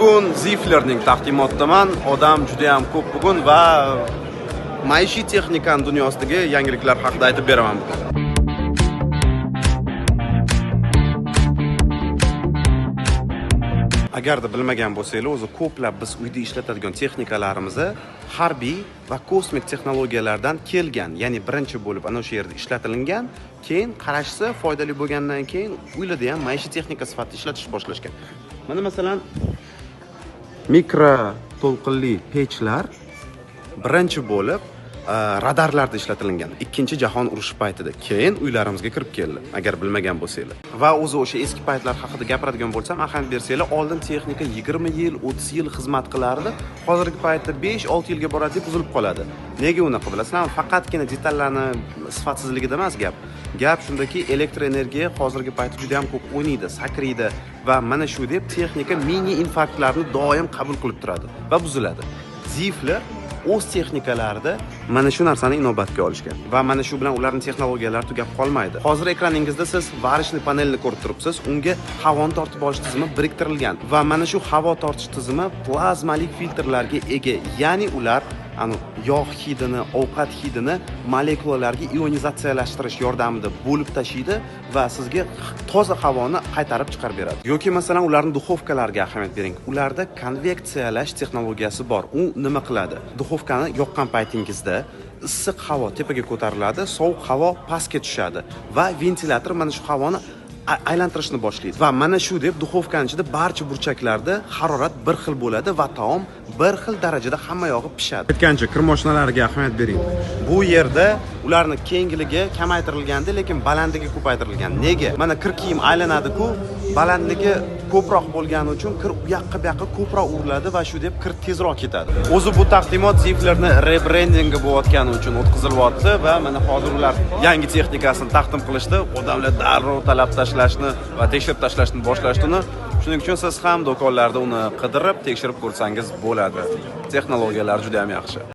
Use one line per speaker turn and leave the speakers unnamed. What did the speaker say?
Bugun Ziflerning taqdimotidaman. Odam juda ham ko'p bugun va maishiy texnikani dunyosidagi yangiliklar haqida aytib beraman bugun. Agarda bilmagan bo'lsanglar, o'zi ko'plab biz uyda ishlatadigan texnikalarimiz harbiy va kosmik texnologiyalardan kelgan. Ya'ni birinchi bo'lib ana o'sha yerda ishlatilgan, keyin qarashsa foydali bo'lgandan keyin uylarda ham maishiy texnika sifatida ishlatish boshlashgan. Mana masalan, mikro to'lqinli pechlar birinchi bo'lib radarlarda ishlatilgan. Ikkinchi jahon urushi paytida, keyin uylarimizga kirib keldi, agar bilmagan bo'lsanglar. Va o'zi o'sha eski paytlar haqida gapiradigan bo'lsam, ahamiyat bersanglar, oldin texnika 20 yil, 30 yil xizmat qilardi. Hozirgi paytda 5-6 yilga boradi deb buzilib qoladi. Nega unaqa bilasizlarmi? Faqatgina detallarni sifatsizligida emas gap. Gap shundaki, elektr energiya hozirgi paytda juda ham ko'p o'ynaydi, sakraydi va mana shu deb texnika mini infarktlarni doim qabul qilib turadi va buziladi. Zifler o'z texnikalarida mana shu narsani inobatga olishgan va mana shu bilan ularning texnologiyalari tugab qolmaydi. Hozir ekraningizda siz varishni panelni ko'rib turibsiz, unga havoni tortib olish tizimi biriktirilgan va mana shu havo tortish tizimi plazmalik filtrlarga ega, ya'ni ular yog' hidini, ovqat hidini molekulalarga ionizatsiyalashtirish yordamida bo'lib tashiydi va sizga toza havoni qaytarib chiqarib beradi. Yoki masalan, ularning duxovkalariga ahamiyat bering. Ularda konveksiyalash texnologiyasi bor. U nima qiladi? Duxovkani yoqqan paytingizda issiq havo tepaga ko'tariladi, sovuq havo pastga tushadi va ventilyator mana shu havoni aylantirishni boshlaydi. Va mana shu deb duxovkaning ichida barcha burchaklarda harorat bir xil bo'ladi va taom bir xil darajada hamma yog'i pishadi. Aytgancha, kir mashinalariga ahamiyat bering. Bu yerda ularni kengligi kamaytirilganda, lekin balandligi ko'paytirilgan. Nega? Mana kir kiyim aylanadi-ku, balandligi ko'proq bo'lgani uchun kir u yoqqa bu yoqqa ko'proq uriladi va shu deb kir tezroq ketadi. O'zi bu taqdimot Ziflerni rebrendingi bo'layotgani uchun o'tkazilyapti va mana hozir ular yangi texnikasini taqdim qilishdi. Odamlar darrov talab tashlashni va tekshirib tashlashni boshlashdi uni. Shuning uchun siz ham do'konlarda uni qidirib, tekshirib ko'rsangiz bo'ladi. Texnologiyalar juda ham yaxshi.